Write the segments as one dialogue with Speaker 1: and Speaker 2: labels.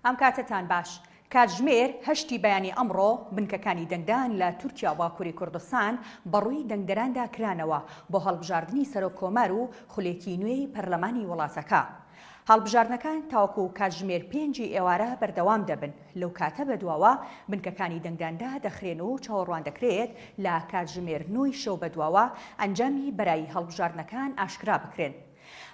Speaker 1: ئەم کاتەتان باش. کاتژمێر هەشتی بەیانی ئەمڕۆ بنکەکانی دەنگدان لە تورکیا و باکووری کوردستان بەڕووی دەنگدەراندا کرانەوە بۆ هەڵبژاردنی سەرۆک کۆمار و خولێکی نوێی پەرلەمانی وڵاتەکە. هەڵبژاردنەکان تاوەکو کاتژمێر پێنجی ئێوارە بەردەوام دەبن، لەو کاتە بەدواوە بنکەکانی دەنگدان دادەخرێن و چاوەڕوان دەکرێت لە کاتژمێر نۆی شەو بەدواوە ئەنجامی بەرایی هەڵبژاردنەکان ئاشکرا بکرێن.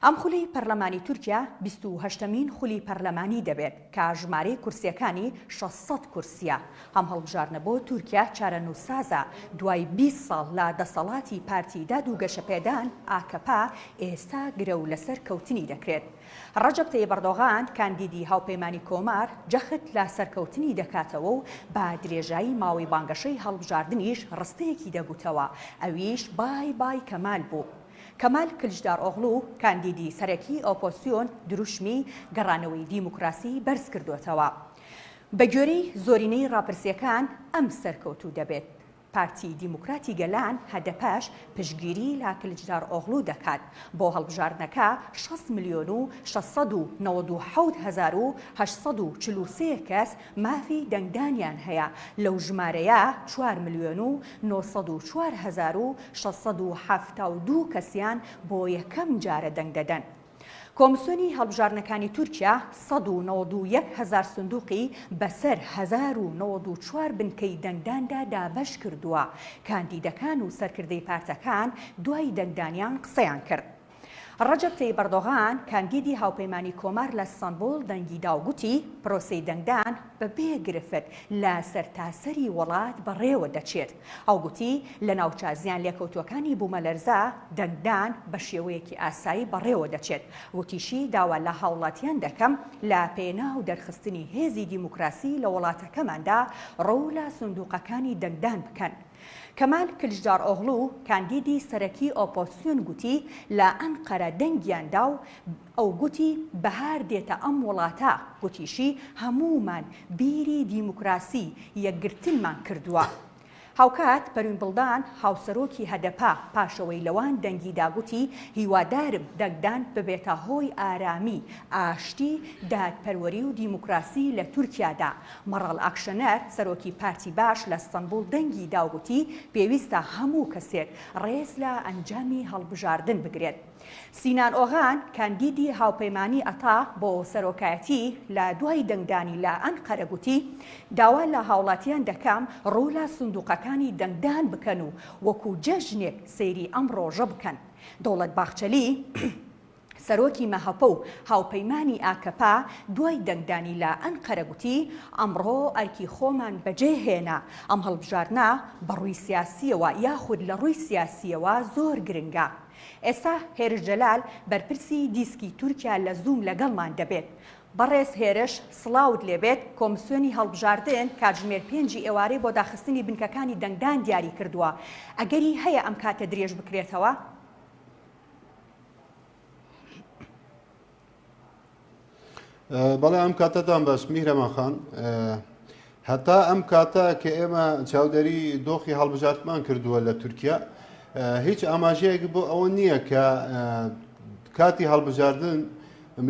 Speaker 1: ئەم خولەی پەرلەمانی تورکیا 28مین خولی پەرلەمانی دەبێت کە ژمارەی کورسییەکانی 600 کورسییە. ئەم هەڵبژاردنە بۆ تورکیا چارەنووسسازە، دوای 20 ساڵ لە دەسەڵاتی پارتی داد و گەشەپێدان، ئاکەپە، ئێستا گرەو لەسەر کەوتنی دەکرێت. ڕەجەب تەیب ئەردۆغان، کاندیدی هاوپەیمانی کۆمار، جەخت لە سەرکەوتنی دەکاتەوە و بە درێژایی ماوەی بانگەشەی هەڵبژاردنیش ڕستەیەکی دەگوتەوە، ئەویش بای بای کەمال بوو. کەمال کلچدارئۆغڵو، کاندیدی سەرەکی ئۆپۆزسیۆن دروشمی گەڕانەوەی دیموکراسی بەرزکردۆتەوە. بەگوێرەی زۆرینەی ڕاپرسییەکان ئەم سەرکەوتوو دەبێت. پارتی دیموکراتی گەلان، هەدەپەش، پشتگیری لە کلچدارئۆغڵو دەکات. بۆ هەڵبژاردنەکە 60 ملیۆن و 697 هەزار و 843 کەس مافی دەنگدانیان هەیە، لەو ژمارەیە چوار ملیۆن و 904 هەزار و 672 کەسیان بۆ یەکەم جارە دەنگ دەدەن. کۆمسیۆنی هەڵبژاردنەکانی تورکیا 191 هەزار سندوقی بەسەر 1094 بنکەی دەنگداندا دابەشکردووە، کاندیدەکان و سەرکردەی پارتەکان دوای دەنگدانیان قسەیان کرد. ڕەجەب تەیب ئەردۆغان، کاندیدی هاوپەیمانی کۆمار لە ستەنبوڵ دەنگی دا و گوتی، پرۆسەی دەنگدان بە بێ گرفت لە سەرتاسەری وڵات بەڕێوە دەچێت. ئەو گوتی، لە ناوچە زیانلێکەوتووەکانی بوومەلەرزە، دەنگدان بە شێوەیەکی ئاسایی بەڕێوە دەچێت. گوتیشی، داوا لە هاوڵاتیان دەکەم لە پێناو دەرخستنی هێزی دیموکراسی لە وڵاتەکەماندا ڕوو لە سندووقەکانی دەنگدان بکەن. کەمال کلچدارئۆغڵو، کاندیدی سەرەکی ئۆپۆزسیۆن گوتی، لە ئەنقەرە دەنگیان دا و ئەو گوتی، بەهار دێتە ئەم وڵاتە، گوتیشی، هەموومان بیری دیموکراسی، یەکگرتنمان کردووە. هاوکات پەروین بڵدان، هاوسەرۆکی هەدەپە، پاشئەوەی لەوان دەنگی دا گوتی، هیوادارم دەنگدان ببێتە هۆی ئارامی، ئاشتی، دادپەروەری و دیموکراسی لە تورکیادا. مەڕاڵ ئاکشەنەر، سەرۆکی پارتی باش لە ستەنبوڵ دەنگی دا و گوتی، پێویستە هەموو کەسێک ڕێز لە ئەنجامی هەڵبژاردن بگرێت. سینان ئۆغان، کاندیدی هاوپەیمانی ئەتا بۆ سەرۆکایەتی لە دوای دەنگدانی لە ئەنقەرە گوتی، داوا لە هاوڵاتیان دەکەم ڕوو لە سندوقەکانی دەنگدان بکەن و وەکو جەژنێک سەیری ئەم ڕۆژە بکەن. دەوڵەت باخچەلی، سەرۆکی مەهەپە و هاوپەیمانی ئاکەپە دوای دەنگدانی لە ئەنقەرە گوتی، ئەمڕۆ ئەرکی خۆمان بەجێهێنا، ئەم هەڵبژاردنە بەڕووی سیاسییەوە یاخود لەڕووی سیاسییەوە زۆر گرنگە. ئێستا هێرش جەلال بەرپرسی دیسکی تورکیا لە زووم لەگەڵمان دەبێت. بەڕێز هێرش سڵاوت لێبێت، کۆمسیۆنی هەڵبژاردن کاتژمێر پێنجی ئێوارەی بۆ داخستنی بنکەکانی دەنگدان دیاری کردووە، ئەگەری هەیە ئەم کاتە درێژ بکرێتەوە؟
Speaker 2: بەڵێ ئەم کاتەتان باش میهرەمان خان هەتا ئەم کاتە کە ئێمە چاودێری دۆخی هەڵبژارتمان کردووە لە تورکیا هیچ ئاماژەیەک بۆ ئەوە نییە کە کاتی هەڵبژاردن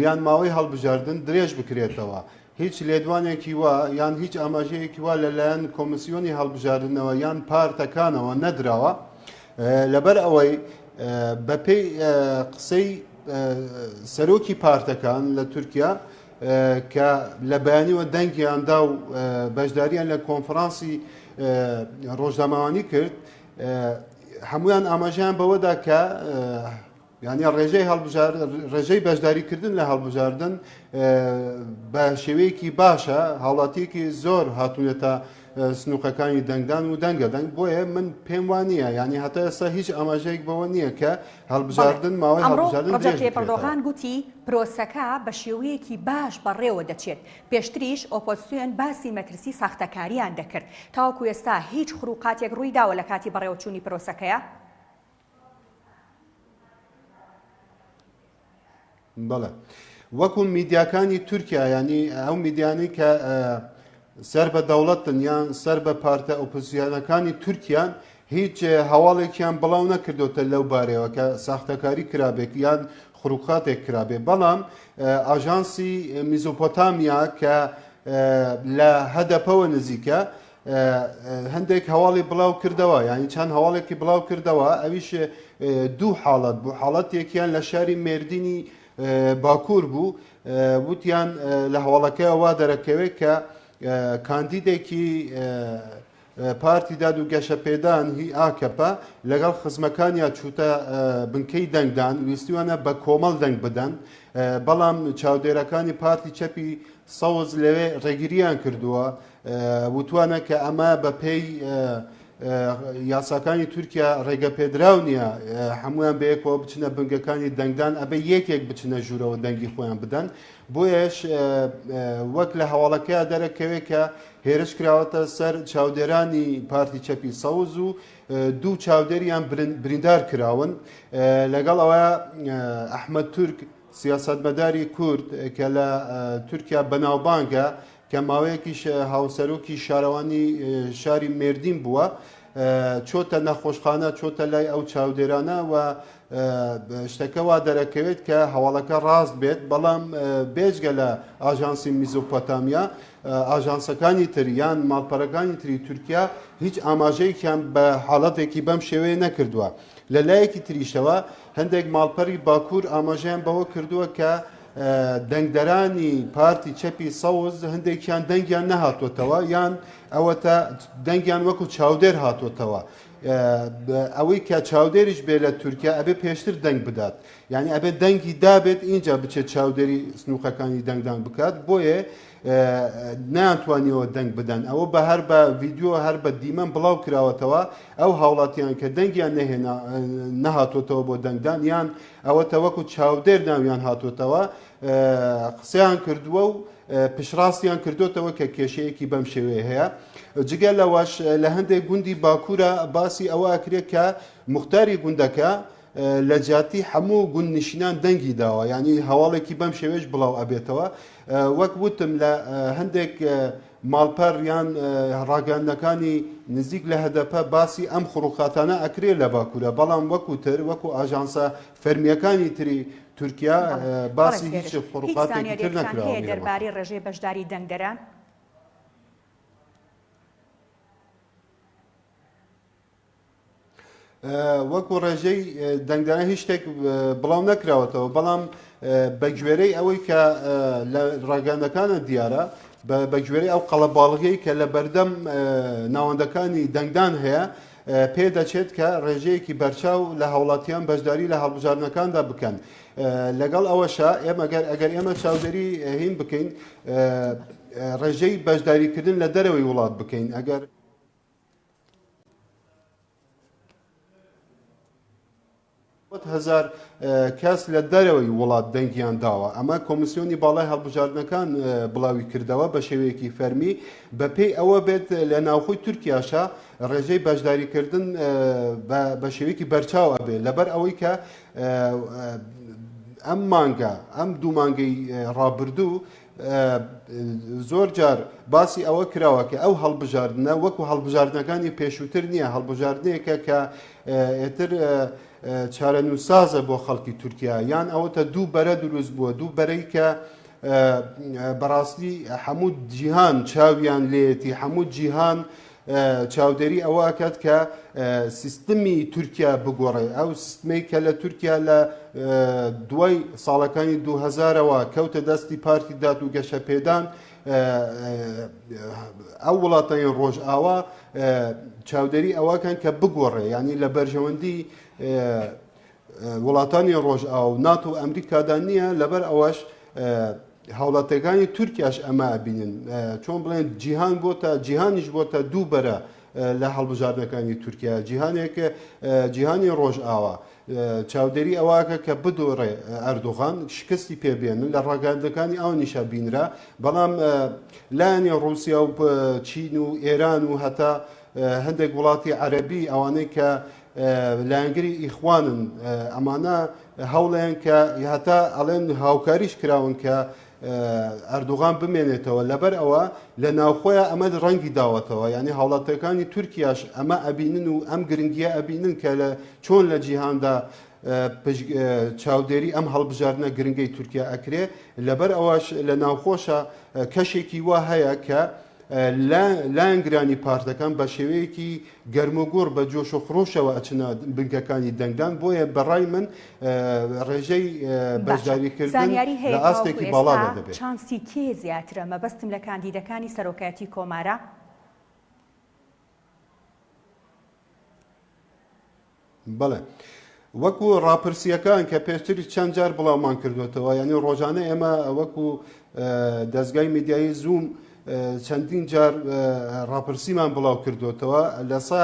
Speaker 2: یان ماوەی هەڵبژاردن درێژ بکرێتەوە هیچ لێدوانێکی وا یان هیچ ئاماژەیەکی وا لەلایەن کۆمسیۆنی هەڵبژاردنەوە یان پارتەکانەوە نەدراوە لەبەر ئەوەی بەپێی قسەی سەرۆکی پارتەکان لە تورکیا کە لە بەیانیوە دەنگیاندا و بەشداریان لە کۆنفرانسی ڕۆژنامەوانی کرد هەمویان ئاماژیان بەوەدا کە یانی ڕێژەی هەڵبژار ڕێژەی بەشداریکردن لە هەڵبژاردن بە شێوەیەکی باشە هاوڵاتیەکی زۆر هاتوونەتە سنووقەکانی دەنگدان و دەنگە دەنگ بۆیە من پێم وانە ینی هەتا ئێستا هیچ ئاماژەیەک بەوە نییە کە هەڵبژاردن ماوەی هەڵبژاردن
Speaker 1: ڕەجەب تەیب ئەردۆغان گوتی پرۆسەکە بە شێوەیەکی باش بەڕێوە دەچێت پێشتریش ئۆپۆزسیۆن باسی مەترسی ساختەکاریان دەکرد تاوەکو ئێستا هیچ خروقاتێک ڕوویداوە لە کاتی بەڕێوەچوونی پرۆسەکەیە؟
Speaker 2: بەڵێ وەکو میدیاکانی تورکیا ینی ئەو میدیانی کە سەر بە دەوڵەتن یان سەر بە پارتە ئۆپۆزیسیۆنەکانی تورکیان هیچ هەواڵێکیان بڵاو نەکردوتە لەو بارەوە کە ساختەکاری کرابێت یان خروقاتێک کرابێ بەڵام ئاژانسی میزۆپۆتامیا کە. لە هەدەپەوە نزیکە هەندێک هەواڵی بڵاو کردەوە یعنی چەند هەواڵێکی بڵاو کردەوە ئەویش دوو حاڵەت بوو حاڵەتێکیان لە شاری مێردینی باکوور بوو وتیان لە هەواڵەکەی وا دەرەکەوێت کە کاندیدێکی پارتی داد و گەشەپێدان هی ئاکەپە لەگەڵ خزمەکانیا چووتە بنکەی دەنگدان ویستویانە بە کۆمەڵ دەنگ بدەن بەڵام چاودێرەکانی پارتی چەپی سەوز لەوێ ڕێگریان کردووە وتوانە کە ئەمە بە پێی یاساکانی تورکیا ڕێگە پێدراو نییە هەمویان بەیەکەوە بچنە بنگەکانی دەنگدان ئەبێ یەکێک بچنە ژوورەوە دەنگی خۆیان بدەن بۆیەش وەک لە هەواڵەکەیا دەرەکەوێت کە هێرش کراوەتە سەر چاودێرانی پارتی چەپی سەوز و دوو چاودێریان بریندار کراون لەگەڵ ئەوە ئەحمەد تورک سیاسەتمەداری کورد کە لە تورکیا بەناوبانگە کە ماوەیەکیش هاوسەرۆکی شارەوانی شاری مێردین بووە چۆتە نەخۆشخانە چۆتە لای ئەو چاودێرانە و شتەکە وا دەرەکەوێت کە هەواڵەکە ڕاست بێت بەڵام بێجگە لە ئاژانسی میزۆپۆتامیا ئاژانسەکانی تر یان ماڵپەرەکانی تری تورکیا هیچ ئاماژەیەکیان بە حاڵەتێکی بەم شێوەیە نەکردووە لە لایەکی تریشەوە هەندێک ماڵپەری باکوور ئاماژەیان بەوە کردووە کە دەنگدەرانی پارتی چەپی سەوز هەندێکیان دەنگیان نەهاتۆتەوە یان ئەوەتە دەنگیان وەکو چاودێر هاتۆتەوە ئەوەی کە چاودێریش بێ لە تورکیا ئەبێ پێشتر دەنگ بدات یعنی ئەبێ دەنگی دابێت اینجا بچێت چاودێری سنووقەکانی دەنگدان بکات بۆیە نەیانتوانیەوە دەنگ بدەن ئەوە بە هەر بە ڤیدیۆ هەر بە دیمەن بڵاو کراوەتەوە ئەو هاوڵاتیان کە دەنگیان نەهێنا نەهاتۆتەوە بۆ دەنگدان یان ئەوەتە وەکو چاودێر ناویان هاتۆتەوە قسەیان کردووە و پشڕاستیان کردوتەوە کە کێشەیەکی بەم شێوەیە هەیە جگە لەوەش لە هەندێک گوندی باکوورە باسی ئەوە ئەکرێت کە مختاری گوندەکە لە جیاتی هەموو گوندنشینان دەنگی داوە یعنی هەواڵێکی بەم شێوەیەش بڵاو ئەبێتەوە وەک وتم لە هەندێک ماڵپەر یان ڕاگەاندنەکانی نزیک لە هەدەپە باسی ئەم خڕوخاتانە ئەکرێ لە باکوورە بەڵام وەکو تر وەکو ئاژانسە فەرمیەکانی تری تورکیا باسی هیچ خڕوخاتێکی تر نەکراوە.
Speaker 1: دەربارەی ڕێژەی بەشداری دەنگدەران؟
Speaker 2: وەکو ڕێژەی دەنگدانە هیچ شتێک بڵاو نەکراوەتەوە بەڵام بە گوێرەی ئەوەی کە لە ڕاگەاندەکانە دیارە بە گوێرەی ئەو قەڵەباڵغیەی کە لە بەردەم ناوەندەکانی دەنگدان هەیە پێدەچێت کە ڕێژەیەکی بەرچاو لە هاوڵاتیان بەشداری لە هەڵبژاردنەکاندا بکەن لەگەڵ ئەوەشە ئێمە گەر ئەگەر ئێمە چاودێری هین بکەین ڕێژەی بەشداریکردن لە دەرەوەی وڵات بکەین ئەگەر هەزار کەس لە دەرەوەی وڵات دەنگیان داوە ئەمە کۆمیسیۆنی باڵای هەڵبژاردنەکان بڵاوی کردەوە بە شێوەیەکی فەرمی بەپێی ئەوە بێت لە ناوخۆی تورکیاشە ڕێژەی بەشداریکردن بە شێوەیەکی بەرچاو ئەبێت لەبەر ئەوەی کە ئەم مانگە ئەم دوو مانگەی ڕابردوو زۆر جار باسی ئەوە کراوە کە ئەو هەڵبژاردنە وەکو هەڵبژاردنەکانی پێشووتر نییە هەڵبژاردنێکە کە ئێتر چارەنووسازە بۆ خەڵکی تورکیا یان ئەوەتە دوو بەرە دروست بووە دوو بەرەی کە بەڕاستی هەموو جیهان چاویان لێتی هەموو جیهان چاودێری ئەوە ئەکات کە سیستمی تورکیا بگۆڕێ ئەو سیستمەی کە لە تورکیا لە دوای ساڵەکانی 2000ەوە کەوتە دەستی پارتی داد و گەشەپێدان ئەو وڵاتانی ڕۆژئاوا چاودێری ئەوەکەن کە بگۆڕێ ینی لە بەرژەوەندی وڵاتانی ڕۆژئاوا و ناتۆ و ئەمریکادا نییە، لەبەر ئەوەش هاوڵاتیەکانی تورکیاش ئەمە ئەبینن چۆن بڵێن جیهان بۆتە جیهانیش بۆتە دوو بەرە لە هەڵبژاردنەکانی تورکیا جیهانێک جیهانی ڕۆژئاوا چاودێری ئەوەکە کە بدۆڕێ ئەردۆغان شکستی پێبێنن لە ڕاگەاندەکانی ئەو نیشە بینرا بەڵام لایەنی ڕوسیا و چین و ئێران و هەتا هەندێک وڵاتی عەربی ئەوانەی کە لایەنگری ئیخوانن ئەمانە هەوڵیان کە هەتا ئەڵێن هاوکاریش کراون کە ئەردوغان بمێنێتەوە لەبەر ئەوە لە ناوخۆیان ئەمە ڕەنگی داوەتەوە یعنی هاوڵاتەکانی تورکیاش ئەمە ئەبینن و ئەم گرنگیە ئەبینن کە لە چۆن لە جیهاندا چاودێری ئەم هەڵبژاردنە گرنگەی تورکیا ئەکرێ لەبەر ئەوەش لە ناوخۆشە. کەشێکی وا هەیە کە لایەنگرانی پارتەکان بە شێوەیەکی گەرموگوڕ بە جۆش و خرۆشەوە ئەچنە بنکەکانی دەنگدان، بۆیە بە ڕای من ڕێژەی
Speaker 1: باشە
Speaker 2: بەشداریکردن
Speaker 1: زانیاری
Speaker 2: لە
Speaker 1: هەیە تاوەکو
Speaker 2: ئاستێکی
Speaker 1: ئێستا
Speaker 2: باڵادا دەبێت.
Speaker 1: چانسی کێ زیاترە مەبەستم لە کاندیدەکانی سەرۆکایەتی کۆمارە؟
Speaker 2: بەڵێ وەکو ڕاپرسیەکان کە پێشتر چەند جار بڵاومان کردوێتەوە یعنی ڕۆژانە ئێمە وەکو دەستگای میدیایی زووم چەندین جار ڕاپرسیمان بڵاو کردوێتەوە لە سا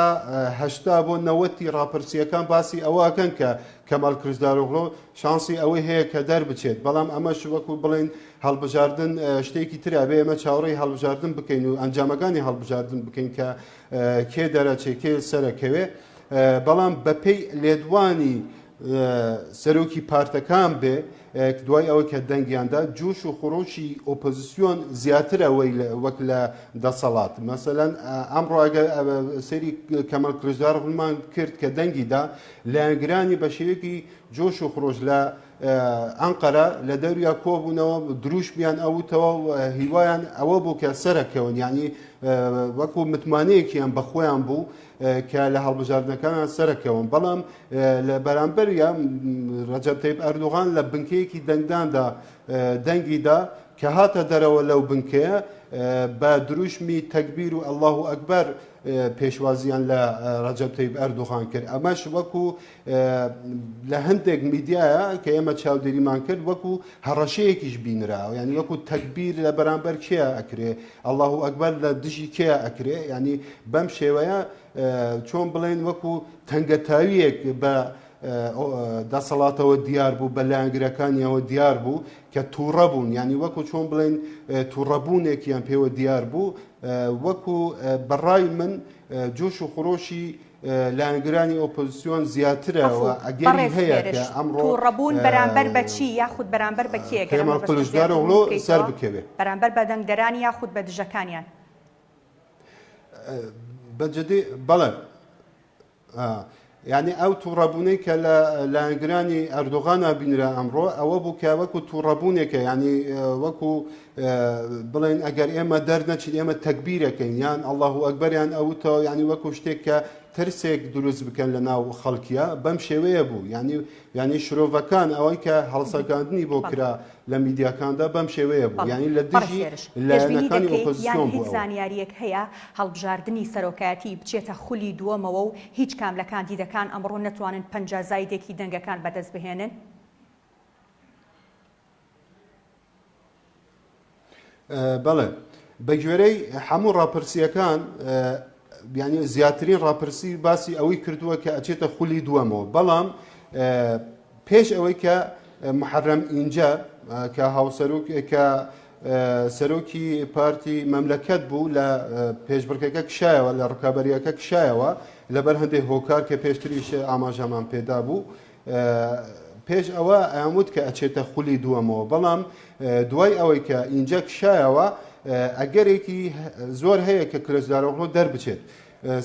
Speaker 2: هەشتا بۆ نەوەتی ڕاپرسیەکان باسی ئەوەکەن کە کەمال کلچدارۆغلۆ شانسی ئەوەی هەیە کە دەربچێت بەڵام ئەمەش وەکو بڵێن هەڵبژاردن شتێکی ترە بێ ئێمە چاوەڕێی هەڵبژاردن بکەین و ئەنجامەکانی هەڵبژاردن بکەین کە کێ دەرەچێ کێ سەرەکەوێ بەڵام بەپێی لێدوانی سەرۆکی پارتەکان بێ دوای ئەوەی کە دەنگیاندا جوش و خڕۆشی ئۆپۆزیسیۆن زیاترە وەک لە دەسەڵات مەسەلەن ئەمڕۆ ئەگەر سەیری کەمال کلچدارئۆغلومان کرد کە دەنگیدا لایەنگرانی بە شێوەیەکی جۆش و خرۆش لە ئەنقەرە لە دەوریا کۆبوونەوە دروشمیان ئەوتەوە و هیوایان ئەوە بوو کە سەرەکەون یعنی وەکو متمانەیەکیان بە خۆیان بوو کە لە هەڵبژاردنەکان سەرەکەون بەڵام لە بەرامبەریا ڕەجەب تەیب ئەردۆغان لە بنکەیەکی دەنگداندا دەنگیدا کە هاتە دەرەوە لەو بنکەیە بە دروشمی تەکبیر و ئەللاهو ئەکبەر پێشوازیان لە ڕەجەب تەیب ئەردۆغان کرد ئەمەش وەکو لە هەندێک میدیایە کە ئێمە چاودێریمان کرد وەکو هەڕەشەیەکیش بینرا یعنی وەکو تەکبیر لە بەرامبەر کێ ئەکرێ ئەللاهو ئەکبەر لە دژی کێ ئەکرێ یعنی بەم شێوەیە چۆن بڵێن وەکو تەنگەتاویەک بە دەسەڵاتەوە دیار بوو بە لایەنگرەکانیەوە دیار بوو کە تووڕە بوون یعنی وەکو چۆن بڵێن تووڕەبوونێکیان پێوە دیار بوو وەکو بەڕای من جۆش و خرۆشی لایەنگرانی ئۆپۆزسیۆن زیاترە و
Speaker 1: عەفو،
Speaker 2: ئەگەری
Speaker 1: بەڕێز
Speaker 2: هەیە کە
Speaker 1: هێرش،
Speaker 2: ئەمڕۆ
Speaker 1: تووڕەبوون بەرامبەر بە چی یاخود بەرامبەر بە کێ گەر
Speaker 2: کەمال
Speaker 1: مەبەستە زیاتر ڕوون
Speaker 2: کلچدارئۆغلۆ سەر
Speaker 1: بکەیتەوە؟
Speaker 2: بکەوێ.
Speaker 1: بەرامبەر بە دەنگدەران یاخود بە دژەکانیان؟
Speaker 2: بە جدی بەڵێ. یانی ئەو توڕەبوونەی کە لە لایەنگرانی ئەردۆغانا بینرا ئەمڕۆ ئەوە بوو کە وەکو توڕەبوونێکە یانی وەکو بڵێن ئەگەر ئێمە دەرنەچین ئێمە تەکبیرەکەین یان ئەڵڵاهو ئەکبەریان ئەوتەوە یانی وەکو شتێک کە ترسێک دروست بکەن لە ناو خەڵکیە بەم شێوەیە بوو یانی یانی شرۆڤەکان ئەوەی کە هەڵسەنگاندنی بۆ کرا لە میدیاکاندا بەم شێوەیە بوو
Speaker 1: بەڵێ
Speaker 2: یانی لە
Speaker 1: بەڕێز
Speaker 2: دژی
Speaker 1: هێرش، پێشبینی
Speaker 2: لایەنەکانی
Speaker 1: دەکەیت یان
Speaker 2: ئۆپۆزسیۆن
Speaker 1: هیچ
Speaker 2: بوو ئەوە.
Speaker 1: زانیارییەک هەیە هەڵبژاردنی سەرۆکایەتی بچێتە خولی دووەمەوە و هیچ کام لە کاندیدەکان ئەمڕۆ نەتوانن 50 زایدێکی دەنگەکان بەدەست بهێنن؟
Speaker 2: بەڵێ بەگوێرەی هەموو ڕاپرسیەکان یعنی زیاترین ڕاپرسی باسی ئەوەی کردووە کە ئەچێتە خولی دووەمەوە بەڵام پێش ئەوەی کە محەرەم ئینجە کە هاوسەرۆک کە سەرۆکی پارتی مەملەکەت بوو لە پێشبڕکەکە کشایەوە لە ڕکابەریەکە کشایەوە لەبەر هەندێک هۆکار کە پێشتریش ئاماژەمان پێدا بوو پێش ئەوە ئەیانوت کە ئەچێتە خولی دووەمەوە بەڵام دوای ئەوەی کە ئینجا کشایەوە ئەگەرێکی زۆر هەیە کە کلچدارۆغلۆ دەربچێت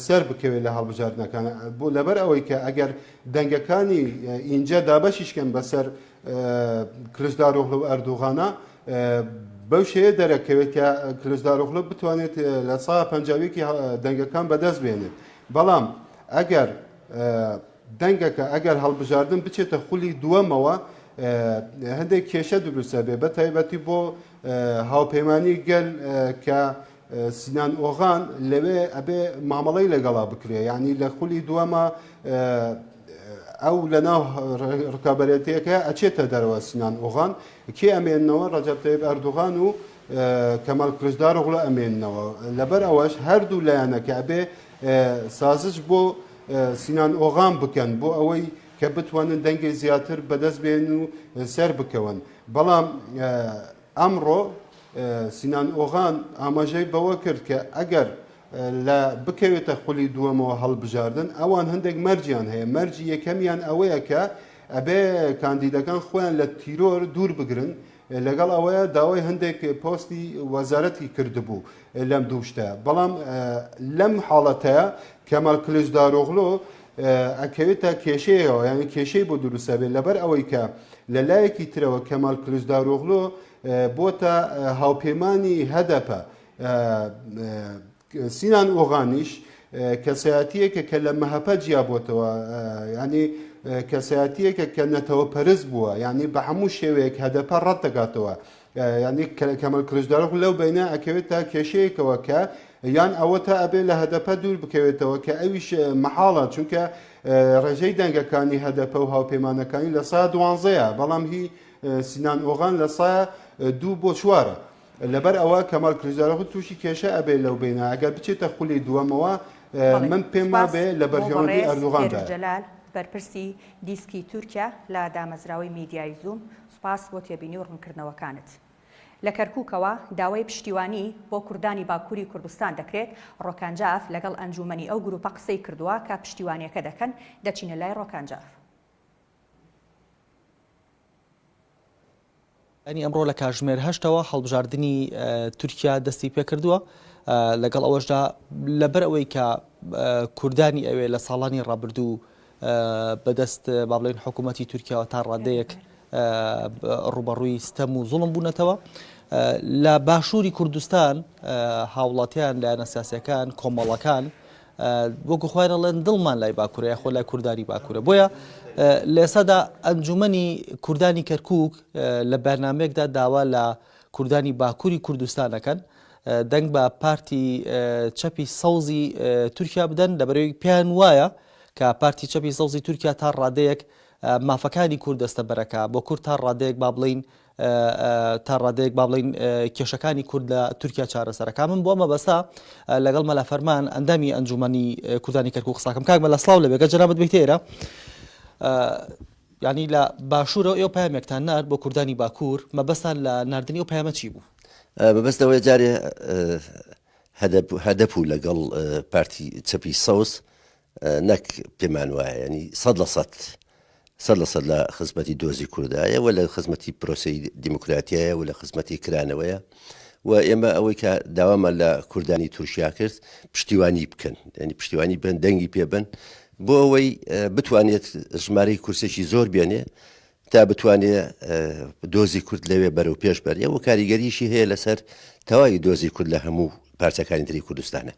Speaker 2: سەر بکەوێت لە هەڵبژاردنەکان بۆ لەبەر ئەوەی کە ئەگەر دەنگەکانی ئینجا دابەشیشکەن بەسەر کلچدارۆغلۆ و ئەردۆغانە بەو شێوەیە دەرەکەوێت کە کلچدارۆغلۆ بتوانێت لە سا پەنجاویەکی دەنگەکان بەدەست بێنێت بەڵام ئەگەر دەنگەکە ئەگەر هەڵبژاردن بچێتە خولی دووەمەوە هەندێک کێشە دروستە بێ بە تایبەتی بۆ هاوپەیمانی گەل کە سینان ئۆغان لەوێ ئەبێ مامەڵەی لەگەڵا بکرێ یعنی لە خولی دووەمە ئەو لە ناو ڕکابەرێتەکە ئەچێتە دەرەوە سینان ئۆغان کێ ئەمێنەوە ڕەجەب تەیب ئەردوغان و کەمال کلچدارئۆغلو ئەمێنەوە لەبەر ئەوەش هەردوو لایەنەکە ئەبێ سازش بۆ سینان ئۆغان بکەن بۆ ئەوەی کە بتوانن دەنگی زیاتر بەدەست بێن و سەر بکەون بەڵام ئەمڕۆ سینان ئۆغان ئاماژەی بەوە کرد کە ئەگەر لە بکەوێتە خولی دووەمەوە هەڵبژاردن ئەوان هەندێک مەرجیان هەیە مەرجی یەکەمیان ئەوەیە کە ئەبێ کاندیدەکان خۆیان لە تیرۆر دوور بگرن لەگەڵ ئەوەیە داوای هەندێک پۆستی وەزارەتی کردبوو لەم دوو شتە بەڵام لەم حاڵەتەیە کەمال کلچدارۆغلۆ ئەکەوێتە کێشەیەوە یعنی کێشەی بۆ دروستە بێت لەبەر ئەوەی کە لە لایەکی ترەوە کەمال کلچدارۆغلۆ. بۆتە هاوپەیمانی هەدەپە. سینان ئۆغانیش کەسایەتییەکە کە لە مەهەپە جیابۆتەوە، یانی کەسایەتییەکە کە نەتەوەپەرست بووە، یانی بە هەموو شێوەیەک هەدەپە ڕەت دەکاتەوە. یانی کەمال کڵچدارۆغڵو لەو بەینە ئەکەوێتە کێشەیەکەوە کە یان ئەوەتا ئەبێ لە هەدەپە دوور بکەوێتەوە کە ئەویش مەحاڵە چونکە ڕێژەی دەنگەکانی هەدەپە و هاوپەیمانەکانی لە سا دوانزەیە بەڵام هی سینان ئۆغان لە سا دوو بۆ چوارە. لەبەر ئەوە کەمال کڵچدارۆغڵو تووشی کێشە ئەبێ لەو بەینە ئەگەر بچێتە خولی دووەمەوە
Speaker 1: بەڵێ
Speaker 2: من پێم
Speaker 1: سوپاس
Speaker 2: وابێ لە
Speaker 1: بۆ
Speaker 2: بەرژەوەندی
Speaker 1: بەڕێز هێرش
Speaker 2: ئەردوغاندایە.
Speaker 1: جەلال بەرپرسی دیسکی تورکیا لە دامەزراوەی میدیایی زووم سوپاس بۆ تێبینی و ڕوونکردنەوەکانت. لە کەرکوکەوە داوای پشتیوانی بۆ کوردانی باکوری کوردستان دەکرێت، ڕۆکان جاف لەگەڵ ئەنجوومەنی ئەو گروپە قسەی کردووە کە پشتیوانیەکە دەکەن، دەچینە لای ڕۆکان جاف.
Speaker 3: یانی ئەمڕۆ لە کاژمێر هەشتەوە هەڵبژاردنی تورکیا دەستی پێکردووە لەگەڵ ئەوەشدا لەبەر ئەوەی کە کوردانی ئەوێ لە ساڵانی ڕابردوو بەدەست با بڵێن حکوومەتی تورکیاوە تا ڕادەیەک ڕوبەڕووی ستەم و زوڵم بوونەتەوە لە باشووری کوردستان هاوڵاتیان لایەنە سیاسەکان کۆمەڵەکان وەکو خۆیان ئەڵێن دڵمان لای باکوورە یاخۆ لای کوردانی باکوورە بۆیە لە ئێستادا ئەنجومەنی کوردانی کەرکک لە بەرنمەیەکدا داوا لە کوردانی باکووری کوردستان دەکەن دەنگ بە پارتی چەپی سەوزی تورکیا بدەن لەبەرەوەی پێیان وایە کە پارتی چەپی سەوزی تورکیا تا ڕادەیەک مافەکانی کورد دەستەبەرەکە بۆ کورد تا ڕادەیەک با بڵین تا ڕادەیەک با بڵین کێشەکانی کورد لە تورکیا چارەسەرەکە من بۆ مەبەستە لەگەڵ مەلا فەرمان ئەندامی ئەنجومەنی کوردانی کەرکوک قساکەم کاک مەلا سڵاو لەبێگە جەنابت بیتە ئێرە ینی لە باشوورەوە ئێوە پامێکتان نارد بۆ کوردانی باکوور مەبەستان لە ناردنی ئەو پامە چی بوو؟
Speaker 4: مەبەست لەوەیە جارێ هەدەپ و لەگەڵ پارتی چەپی سەوز نەک پێمان وایە یانی 100% 100% لە خزمەتی دۆزی کوردایە و لە خزمەتی پرۆسەی دیموکراتیایە و لە خزمەتی کرانەوەیە و ئێمە ئەوەی کە داوامان لە کوردانی تورکیا کرد پشتیوانی بکەن ینی پشتیوانی بن دەنگی پێبن بۆ ئەوەی بتوانێت ژمارەی کورسێکی زۆر بێنێ تا بتوانێ دۆزی کورد لەوێ بەرەو پێش بەرێ و کاریگەریشی هەیە لەسەر تەواوی دۆزی کورد لە هەموو پارچەکانی تری کوردستانە.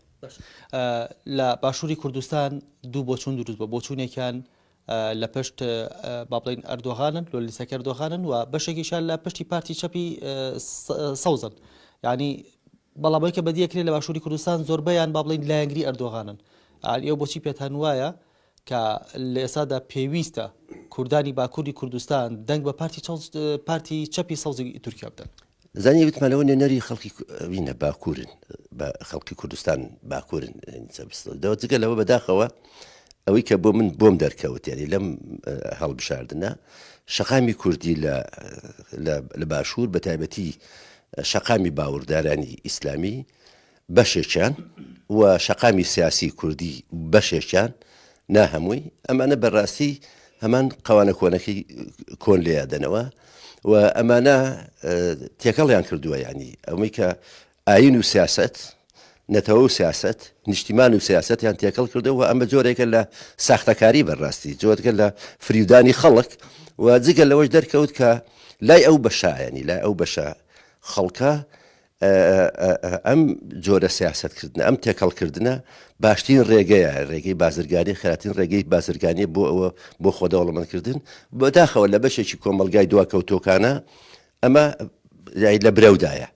Speaker 3: لە باشووری کوردستان دوو بۆچوون دروست بووە، بۆچوونێکیان لە پشت با بڵێین ئەردۆغانن، لۆ لیستەکە ئەردۆغانن و بەشێکیشیان لە پشتی پارتی چەپی سەوزن. یعنی بەڵام ئەوەی کە بەدی ئەکرێت لە باشووری کوردستان زۆربەیان با بڵێین لایەنگری ئەردۆغانن. ئێوە بۆچی پێتان وایە کە لە ئێستادا پێویستە کوردانی باکووری کوردستان دەنگ بە پارتی پارتی چەپی سەوزی تورکیا بدەن؟
Speaker 4: زانی وتمان ئەوە نوێنەری خەڵکی وینە باکوورن بە خەڵکی کوردستان باکوورن دەوە جگە لەوە بەداخەوە ئەوەی کە بۆ من بۆم دەرکەوت یعنی لەم هەڵبژاردنە شەقامی کوردی لە لە باشوور بە تایبەتی شەقامی باوردارانی ئیسلامی بەشێکیان و شەقامی سیاسی کوردی بەشێکیان نا هەمووی، ئەمانە بەڕاستی هەمان قەوانە کۆنەکەی کۆن لێیادەنەوە و ئەمانە تێکەڵیان کردووە ینی ئەوەی کە ئاین و سیاست نەتەوە و سیاست نیشتیمان و سیاستیان تێکەڵ کردەوە ئەمە جۆرێکە لە ساختەکاری بەڕاستی جۆرەکە لە فریودانی خەڵک و جگە لەوەش دەرکەوت کە لای ئەو بەشایەنی لای ئەو بەشە خەڵکە ئەم جۆرە سیاسەتکردنە، ئەم تێکەڵکردنە باشترین ڕێگەیە، ڕێگەی بازرگانی، خێراترین ڕێگەی بازرگانیە بۆ ئەوە بۆ خۆدەوڵەمەندکردن. بەداخەوە لە بەشێکی کۆمەڵگای دواکەوتووەکانە ئەمە لە برەودایە.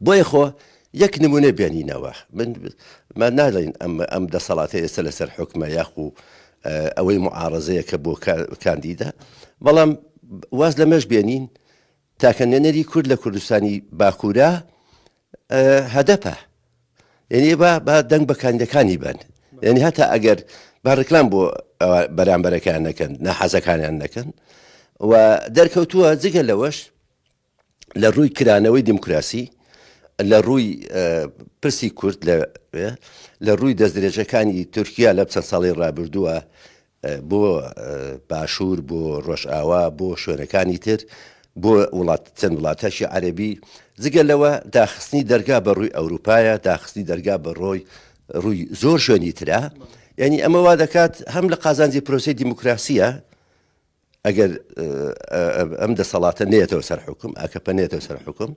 Speaker 4: بۆیە خۆ یەک نمونە بێنینەوە من ما ناڵێین ئەم ئەم دەسەڵاتە ئێستا لەسەر حکومە یاخو ئەوەی معارەزەیە کە بۆ کاندیدە بەڵام واز لەمەش بێنین تاکە نوێنەری کورد لە کوردستانی باکوورە هەدەپە یعنی با با دەنگ بە کاندیدەکانی بن یعنی هەتا ئەگەر با ڕکلام بۆ بەرامبەرەکان نەکەن ناحەزەکانیان نەکەن و دەرکەوتووە جگە لەوەش لە ڕووی کرانەوەی دیموکراسی لە ڕووی پرسی کورد لە ڕووی دەستدرێژەکانی تورکیا لە چەند ساڵی ڕابردووە بۆ باشوور، بۆ ڕۆژئاوا، بۆ شوێنەکانی تر، بۆ وڵات چەند وڵاتەکی عەرەبی، جگە لەوە داخستنی دەرگا بە ڕووی ئەوروپایە، داخستنی دەرگا بە ڕۆی ڕووی زۆر شوێنی ترە، یعنی ئەمە وا دەکات هەم لە قازانجی پرۆسەی دیموکراسیە. ئەگەر ئەم دەسەڵاتە نێتەوە سەر حوکم، ئاکەپە نێتەوە سەر حوکم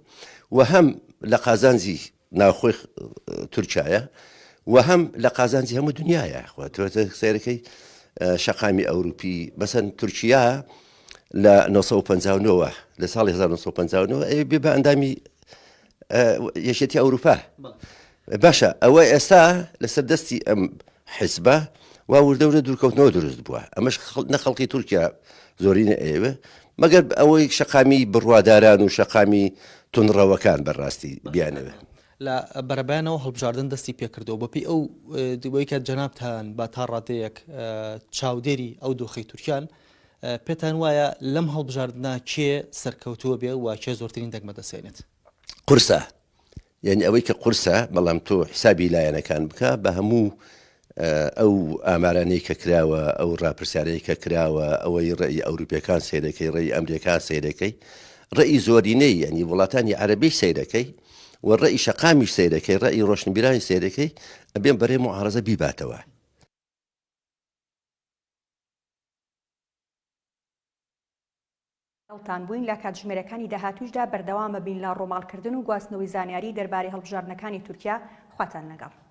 Speaker 4: و هەم لە قازانجی ناوخۆی تورکایە و هەم لە قازانجی هەموو دنیاە خۆ تۆ سەیرەکەی شەقامی ئەوروپی بەسەن تورکیا لە 1959 لە ساڵی 1959 ئەوێ بێ بە ئەندامی یەکێتی ئەوروپا باشە ئەوە ئێستا لەسەر دەستی ئەم حیزبە وا وردە وردە دوورکەوتنەوە دروست بووە ئەمەش نە خەڵکی تورکیا زۆرینە ئەیەوێ مەگەر ئەوەی شەقامی بڕواداران و شەقامی تونڕەوەکان بەڕاستی بیانەوێ.
Speaker 3: لە بەرەبەیانەوە هەڵبژاردن دەستی پێکردەوە بەپێی ئەو دوبەی کە جەنابتان بە تا ڕادەیەک چاودێری ئەو دۆخەی تورکیان پێتان وایە لەم هەڵبژاردنە کێ سەرکەوتووە بێ و کێ زۆرترین دەنگ بەدەستێنێت؟
Speaker 4: قورسە یانی ئەوەی کە قورسە بەڵام تۆ حیسابی لایەنەکان بکە بە هەموو ئەو ئامارانەی کە کراوە ئەو ڕاپرسیارەی کە کراوە ئەوەی ڕێی ئەوروپیەکان سەیرەکەی ڕێی ئەمریکا سەیرەکەی ڕێی زۆرینەی ینی وڵاتانی عەربی سەیرەکەی و ڕێی شەقامیش سەیرەکەی ڕێی ڕۆشنبیرانی سەیرەکەی ئەبێن بەرەی معارەزە بیباتەوە.
Speaker 1: لەگەڵتان بووین لە کاتژمێرەکانی داهاتووشدا بەردەوامەبین لە ڕۆماڵکردن و گواستنەوەی زانیاری دەربارەی هەڵبژاردنەکانی تورکیا خواتان لەگەڵ.